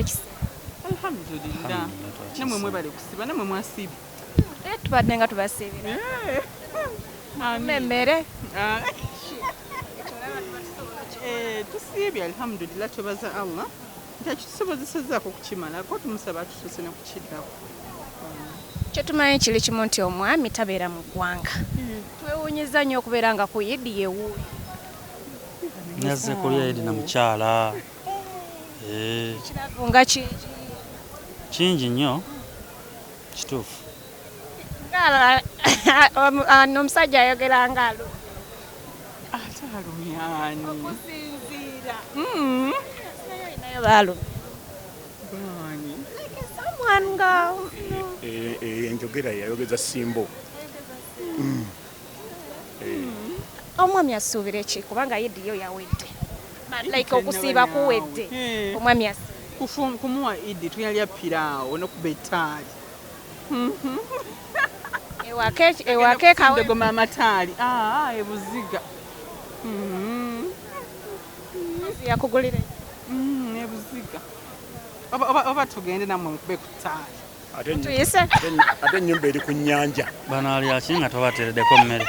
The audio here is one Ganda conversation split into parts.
Ekisiibo? Alhamdulillah. Alhamdulillah, twakisiibye. Namwe mwebale kusiba, namwe mwasiibye. Tubadde nga tubasiibira. Amin. Emmere. Ah. Tusiibye alhamdulillah, twebaza Allah nti akitusobozesezaako okukimalako, tumusaba atutuuse ne kukiddako. Kyetumanyi kiri kimu nti omwami tabeera mu ggwanga. Twewuunyiza nnyo okubeera nga ku Idi yewuuyo. Nazze kulya Idi na mukyala. Kiravu nga kingi. Kingi nnyo, kituufu. Omusajja ayogera nga alumya. Ate alumya ani? Okusinziira. Nayo baalumya. Baani? Someone nga Enjogera yayogeza Simbo. Omwami asuubira ki, kubanga Idi yo yawedde? But like okusiiba kuwedde. Omwami asuubira. Kumuwa Idi tuyalya piraawo n'okuba ettaali. Ewaka ekawe. Ndogoma amataali. Ah, ebuziga. Yakugulira. Ebuziga. Oba tugende nammwe mukube ku ttaali. Tuyise. Ate ennyumba eri ku nnyanja. Banaalya ki nga tobateereddeko mmere?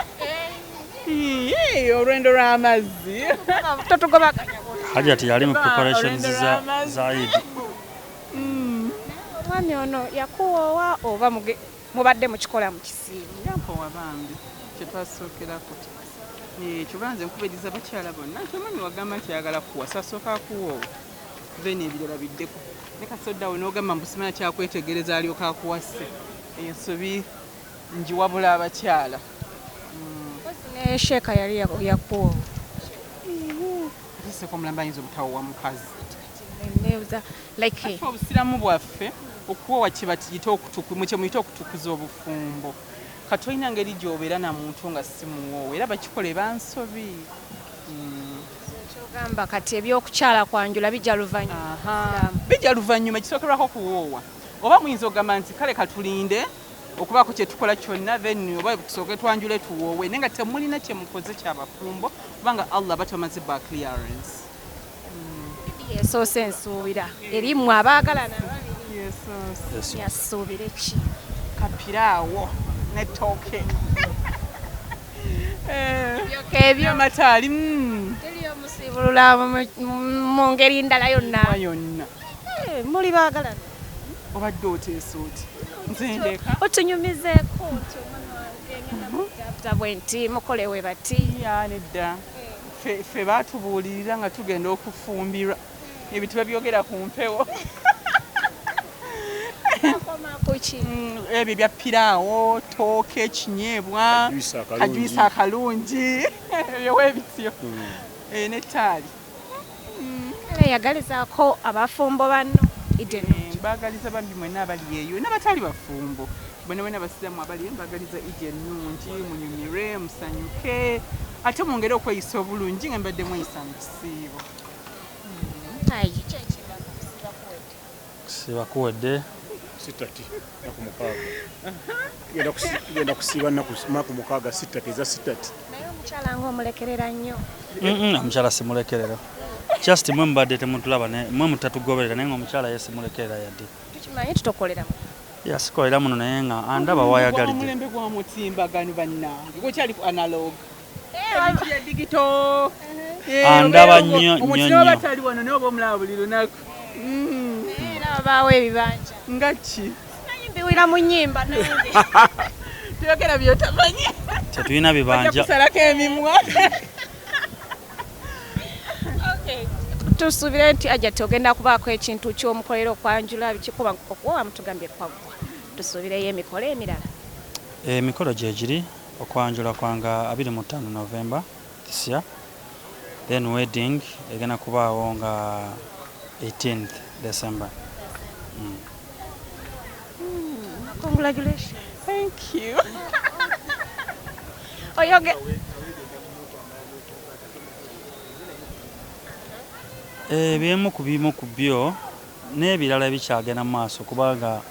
Ii, olwendo lw'amazzi. Totugobaganya. Hajati yali mu preparations Olwendo lw'amazzi. za Idi. Omwami ono yakuwoowa oba mubadde mukikola mu kisiibo? Yampowa bambi, kye twasookerako. Kyova nze nkubiriza abakyala bonna nti omwami wagamba nti ayagala kuwasa, asooka akuwoowa, then ebirala biddeko. Ne kasoddawo n'ogamba mbu simanya kyakwetegereza alyoka akuwase. Ensobi ngiwabula abakyala. Ne Sheeka yali yakuwoowa. Ate Seeka omulamba ayinza obutawowa mukazi. Nebuuza, like Ate obusiraamu bwaffe okuwoowa kiba kiyite mu kye muyite okutukuza obufumbo. Kati olina ngeri gy'obeera na muntu nga si muwoowe, era bakikola eba nsobi. Kyogamba kati ebyokukyala kwanjula bijja luvannyuma. Bijja luvannyuma, ekisookerwako kuwoowa. Oba muyinza okugamba nti kale katulinde okubaako kye tukola kyonna, then oba tusooke twanjule tuwoowe, naye nga temulina kye mukoze kyabafumbo, kubanga Allah aba tamaze ba clearance. Yesoose ensuubira eri mmwe abaagalana babiri. Yesoose. Yasuubire ki? Kapiraawo n'ettooke. Byokka ebyo. Amataali. Teriyo musiibulula mu ngeri ndala yonna. Yonna. Muli baagalana. Obadde oteesa oti? Nze ndeka. Otunyumizeeko nti omwana wange ngenda mutabuta bwe nti mukolewe bati. Ya nedda. Ffe baatubuulirira nga tugenda okufumbirwa. Ebyo tebabyogera ku mpewo. Kuki? Ebyo bya piraawo, ttooke, kinyeebwa, Kajuisi akalungi. kajuisi akalungi. Ebyo weebityo. N'ettaali. Kale yagalizaako abafumbo banno Idi ennungi. Mbaagaliza bambi mwenna abali eyo n'abatali bafumbo. Bonna bonna abasiraamu abali eyo mbaagaliza Idi ennungi, munyumirwe, musanyuke, ate mwongere okweyisa obulungi nga mbadde mweyisa mu kisiibo. Ayi, ki ekiddako kusiiba kuwedde? Kusiiba kuwedde. Sitati, nnaku 6. Tugenda kusiiba nnaku 6, sitati eza sitati. Naye omukyala ng'omulekerera nnyo. Omukyala simulekerera. Just mwe mubadde temutulaba, mwe mutatugoberera, naye ng'omukyala ye simulekerera yadde. Tukimanyi tutokolera muno. Ya, sikolera muno, naye nga andaba wayagalidde. Omulembe gwa mutimbagano bannange, gukyali ku analog. Ebintu bya digital. Andaba nnyo, Omuntu nnyo, n'oba nnyo. tali wano naye oba omulaba buli lunaku. Naye era wabaawo ebibanja. Nga ki? Simanyi mbiwira mu nnyimba nange. Tuyogera by'otamanyi. Tetulina bibanja. Ojja kusalako emimwa. Tusuubire nti Hajati ogenda kubaako ekintu ky'omukolera okwanjula biki, kuba okuwa mutugambye kwaggwa. Tusuubireyo emikolo emirala. Emikolo gye giri okwanjula kwanga 25 November this year. Then wedding egenda kubaawo nga 18th December. Congratulations. Thank you. Oyoge. Ebimu ku bimu ku byo n'ebirala ebikyagenda mu maaso, kubanga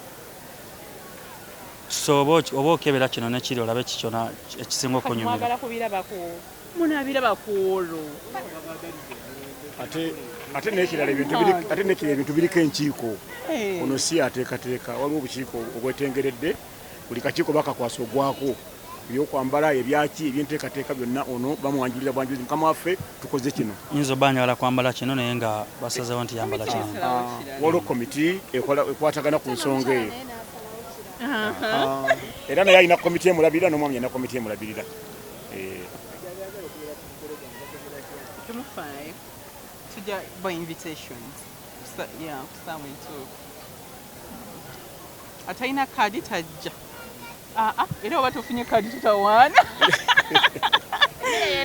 so oba okebera kino ne kiri olabe ki kyonna ekisinga okunyumira. Mwagala kubirabako. Munaabiraba ku olwo. Ate n'ekirala ebintu ate n'ekirala ebintu biriko enkiiko. Ono si ateekateeka, waliwo obukiiko obwetengeredde, buli kakiiko bakakwasa ogwako, ebyokwambala, ebyaki, ebyenteekateeka byonna. Ono bamwanjulira bwanjulizi, mukama waffe tukoze kino. Nyinza obba njagala kwambala kino, naye nga basazeewo nti yambala kino. Waliwo komiti ekwatagana ku nsonga eyo, era naye alina komiti emulabirira, n'omwami alina komiti emulabirira. Temufaayo, tujja by invitations. Yeah, kusaawa entuufu. Atalina kaadi tajja. Aa, era oba tofunye kaadi tutawaana.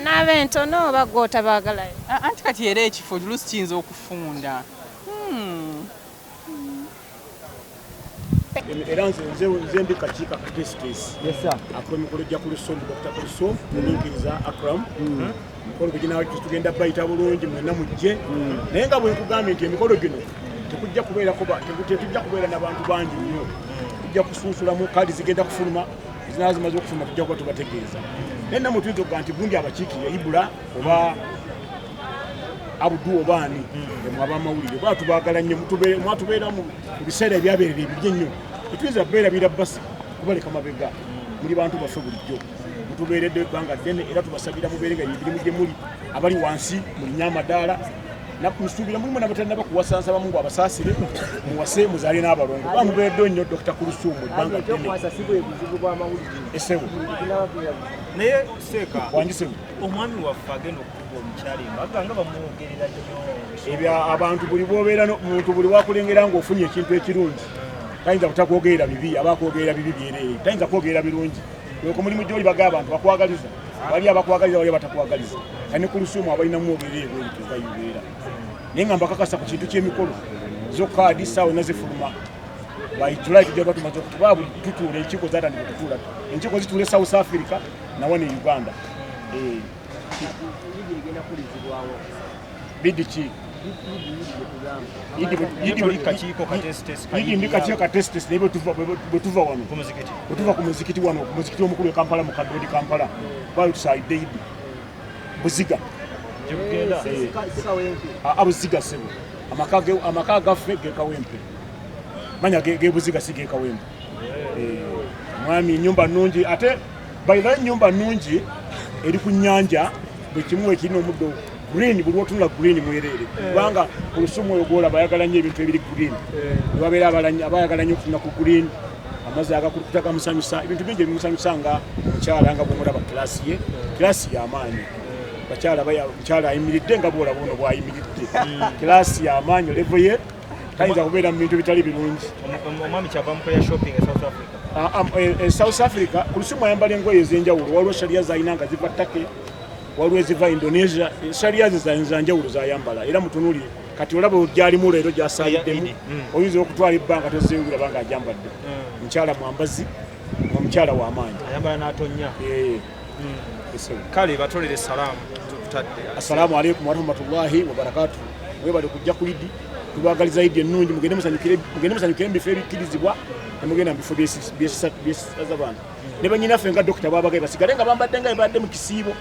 Naaba entono oba gwe otabaagalayo? Ah, anti kati era ekifo oluusi kiyinza okufunda. Era nze ndi kakiiko akateesiteesi ak'emikolo gya Kulusum, Dr. Kulusum muminkiriza Akram. Emikolo gwe tugenda bayita bulungi, mwenna mujje, naye nga bwe nkugambye nti emikolo gino tekujja kubeerako tetujja kubeera n'abantu bangi nnyo. Tujja kusunsulamu, kaadi zigenda kufuluma, ezinaba zimaze okufuluma tujja kuba tubategeeza. Naye nammwe tuyinza okugaa nti gundi abakiikirira Ibula oba Abudu oba ani, emwe abamawulire oba tubaagala nnyo, mwatubeera mu biseera ebyabeerera ebibi ennyo, tetuyinza kubeerabira basi kubaleka mabega. Muli bantu baffe bulijjo, mutubeeredde ebbanga ddene, era tubasabira mubeere nga emirimu gye muli, abali wansi mulinye amadaala. Nsuubira mulimu nabatalina bakuwasa, nsaba Mungu abasaasire, muwase muzaale n'abalongo, kuba mubeereddeyo nnyo Dr. Kulusumu ebbanga ddene. Esebo. Naye seeka. Wangi sebo. Omwami waffe agenda okukuba omukyala embaga nga bamwogerera nnyo. Ebyo abantu buli bwobeera muntu buli wakulengera ng'ofunye ekintu ekirungi tayinza butakwogerera bibi, aba akwogerera bibi byereere, tayinza kwogerera birungi. Ku mulimu gyoli baga abantu bakwagaliza, wali abakwagaliza, wali abatakwagaliza. Kati ne ku Lusuumu abalina mwogerere bwebityo nga bibeera. Naye nga mbakakasa ku kintu ky'emikolo, zo kaadi saawa yonna zifuluma. By July tujja kuba tumaze okutuba buli tutuula, enkiiko zatandika okutuula, enkiiko zituula e South Africa nawano e Uganda. Bidi ki? Toli kakiiko kateesiteesi. Yidi ndi kakiiko kateesiteesi, naye bwe tuva wano ku muzikiti, bwe tuva ku muzikiti wano, ku muzikiti omukulu e Kampala, mu Kadodi Kampala, twali tusaalidde Idi Buziga. Gyebugenda. Buziga sebo, amaka gaffe ge Kawempe, manya ge Buziga, si ge Kawempe. Mwami, ennyumba nnungi, ate by the way ennyumba nnungi eri ku nnyanja, buli kimu ekirina omuddo green, buli wotunula green mwereere, kubanga ku Lusumu oyo gwolaba ayagala nnyo ebintu ebiri green, nebabeera abayagala nnyo okutunda ku green, amazzi agakulukuta gamusanyusa, ebintu bingi ebimusanyusa nga mukyala nga bwomulaba class ye, class y'amaanyi. Bakyala mukyala ayimiridde nga bwolaba ono bwayimiridde, class y'amaanyi, level ye tayinza kubeera mu bintu bitali birungi. Omwami kyava mukolera shopping e South Africa. South Africa ku Lusumu ayambala engoye ez'enjawulo, waliwo sharia zalina nga ziva Turkey, waliwo eziva Indonesia, sharia ze za njawulo zayambala, era mutunuulire kati olaba gyalimu leero gyasaaliddemu. Oyinza okutwala ebbanga tozeewulira banga agyambadde. Mukyala mwambazi, omukyala w'amaanyi. Ayambala n'atonnya. Esebo. Kale batolere salaamu tutadde. Assalamu alaikum warahmatullahi wabarakatuh. Mwebale kujja ku Idi, tubagaliza Idi ennungi, mugende musanyukire mu bifo ebikkirizibwa, temugenda mu bifo byesisaza bantu. Ne banyinaffe nga dokita babagaye basigale nga bambadde nga bebadde mu kisiibo.